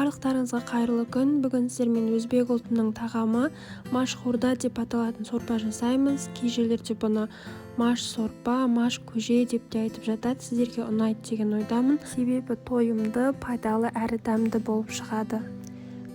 Барлықтарыңызға қайырлы күн. Бүгін сіздермен өзбек ұлтының тағамы машхурда деп аталатын сорпа жасаймыз. Кей жерлерде бұны маш сорпа, маш көже деп те айтып жатады. Сіздерге ұнайды деген ойдамын. Себебі тойымды, пайдалы әрі дәмді болып шығады.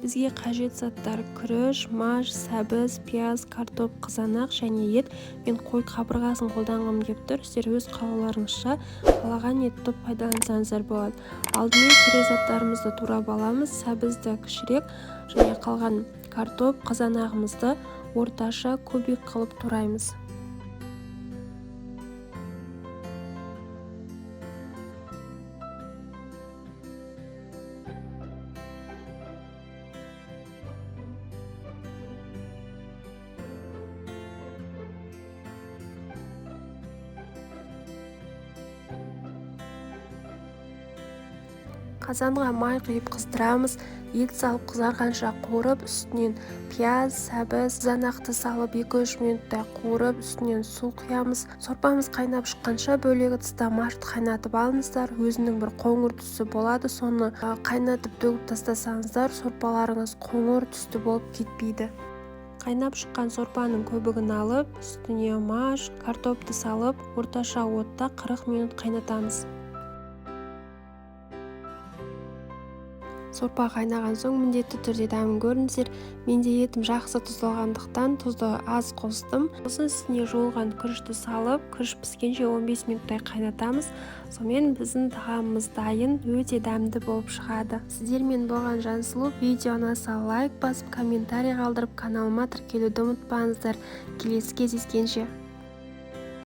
Бізге қажет заттар: күріш, маш, сәбіз, пияз, картоп, қызанақ және ет. Мен қой қабырғасын қолданғым келіп тұр. Сіздер өз қалауларыңызша қалаған етті пайдалансаңыздар болады. Алдымен керек заттарымызды турап аламыз. Сәбізді кішірек және қалған картоп, қызанағымызды орташа кубик қылып тураймыз. Қазанға май құйып қыздырамыз. Ет салып қызарғанша қуырып, үстінен пияз, сәбіз, қызанақты салып 2-3 минуттай қуырып, үстінен су құямыз. Сорпамыз қайнап шыққанша бөлек ыдыста машты қайнатып алыңыздар. Өзінің бір қоңыр түсі болады, соны қайнатып төгіп тастасаңыздар, сорпаларыңыз қоңыр түсті болып кетпейді. Қайнап шыққан сорпаның көбігін алып, үстіне маш, картопты салып, орташа отта 40 минут қайнатамыз. Сорпа қайнаған соң міндетті түрде дәмін көріңіздер. Менде етім жақсы тұздалғандықтан тұзды аз қостым. Сосын үстіне жуылған күрішті салып, күріш піскенше 15 минуттай қайнатамыз. Сонымен біздің тағамымыз дайын, өте дәмді болып шығады. Сіздермен болған Жансұлу. Видео ұнаса лайк басып, комментарий қалдырып, каналыма тіркелуді ұмытпаңыздар. Келесі кездескенше.